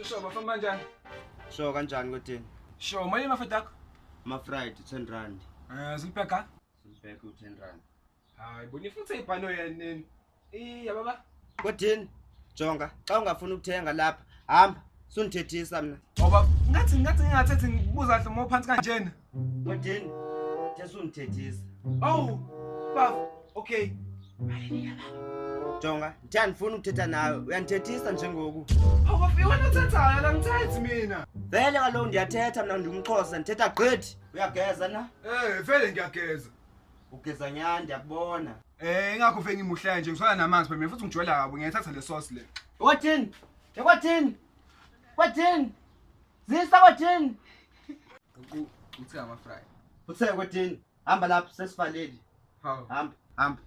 Sho bafana kanjani? Sho kanjani kodini? Sho mali amafethu akho? Ama-fried 10 rand. Eh zilibheka? Zilibheka u-10 rand. Hayi bona ifuthe ibhano yenini. Iya baba. Kodini? Jonga, xa ungafuni ukuthenga lapha, hamba. Sundithethisa mna. Ngoba ngathi ngathi ngingathethi ngibuza kahle uma uphansi kanjena. Kodini? The sundithethisa. Oh, baba. Okay. Jonga, ndithe andifuni ukuthetha nawe, uyandithethisa njengoku. Hawu bafika wena uthethayo la ngithethi mina. Vele kaloku ndiyathetha mna ndingumXhosa, ndithetha gqithi. Uyageza na? Eh, vele ngiyageza. Ugeza nyani ndiyakubona. Eh, ingakho vele ngimuhle nje ngiswela namanzi phela mina futhi ngijwayela kabi ngiyayithatha le sauce le. Kwathini? Kwathini? Kwathini? Zisa kwathini? Uthe ama fry. Uthe kwathini? Hamba lapho sesivalile. Hawu. Hamba, hamba.